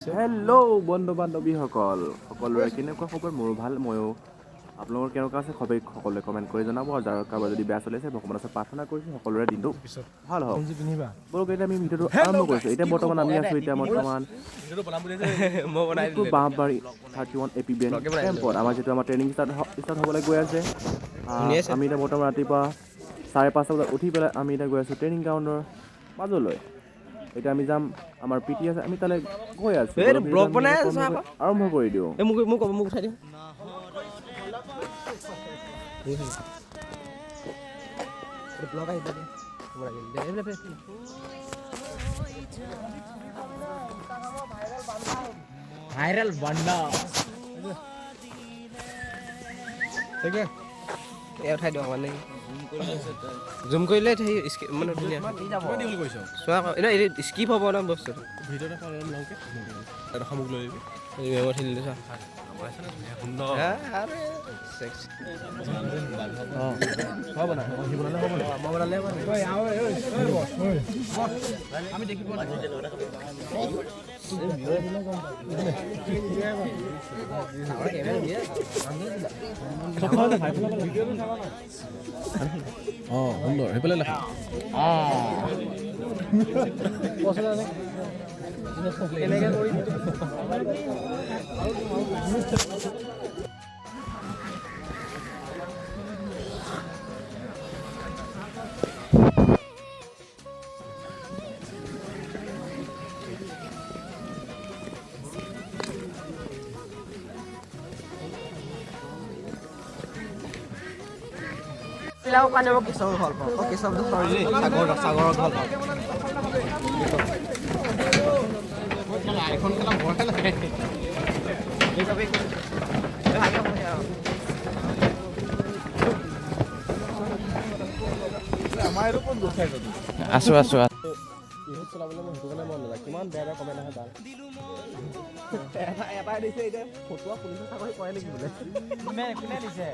Hello' বন্ধু বান্ধৱীসকল, সকলোৰে কেনেকুৱা খবৰ? মোৰো ভাল। ময়ো আপোনালোকৰ কেনেকুৱা আছে খবৰ সকলোৱে কমেণ্ট কৰি জনাব। আৰু যাৰ কাৰোবাৰ যদি বেয়া চলি আছে, ভগৱানৰ ওচৰত প্ৰাৰ্থনা কৰিছোঁ সকলোৰে দিনটো ভাল হওক। ব'লক, এতিয়া আমি ভিডিঅ'টো আৰম্ভ কৰিছোঁ। এতিয়া বৰ্তমান আমি আছোঁ, এতিয়া বৰ্তমান মই বনাই এইটো বাঁহবাৰী 31 এপিবিএন কেম্পত। আমাৰ যিটো আমাৰ ট্ৰেইনিং ষ্টাৰ্ট ষ্টাৰ্ট হ'বলৈ গৈ আছে। আমি এতিয়া বৰ্তমান ৰাতিপুৱা 5:30 বজাত উঠি পেলাই আমি এতিয়া গৈ আছোঁ ট্ৰেইনিং গ্ৰাউণ্ডৰ মাজলৈ। এতিয়া আমি যাম, আমাৰ পি টি আছে, আমি তালৈ গৈ আছোঁ। এই ব'লক, ব্লগ ভিডিঅ'টো আমি বনাই আছা আকৌ। আৰম্ভ কৰি দিওঁ। এই মোক মোক মোক উঠাই দিওঁ। ব্লগ আহিব দে। বনাই দিম দে, এইবিলাক ভাইৰেল বান্দা। এই উঠাই দিওঁ, মানে জুম কৰিলে সেই মানে ধুনীয়া চোৱা আকৌ, এনে স্কিপ হ'ব ন বস্তুটো। এই মেমত খেলিলো চোৱা। হা, আৰে, sex। মই বনালে হ'ব নি? অঁ, সুন্দৰ, সেইফালে লেখা। কেনেকে কৰি বিলাকৰ কাৰণে মই কেশৱ ভাল পাওঁ। অ, কেশৱ, চৰি দেই, সাগৰ, সাগৰক ভাল পাওঁ। এখন খেলা ভয় লাগে। এই কবি, এই ভাগে ভাগে আৰু। আছো আছো। বিহুত চলাবলৈ মই সেইটো কাৰণে মন নাযায়। কিমান বেয়া বেয়া কমেণ্ট আহে। বাল এটা এটাই দিছে, এতিয়া ফটোৱা পুলিচৰ চাকৰি কৰে নেকি বোলে। কোনে কোনে দিছে?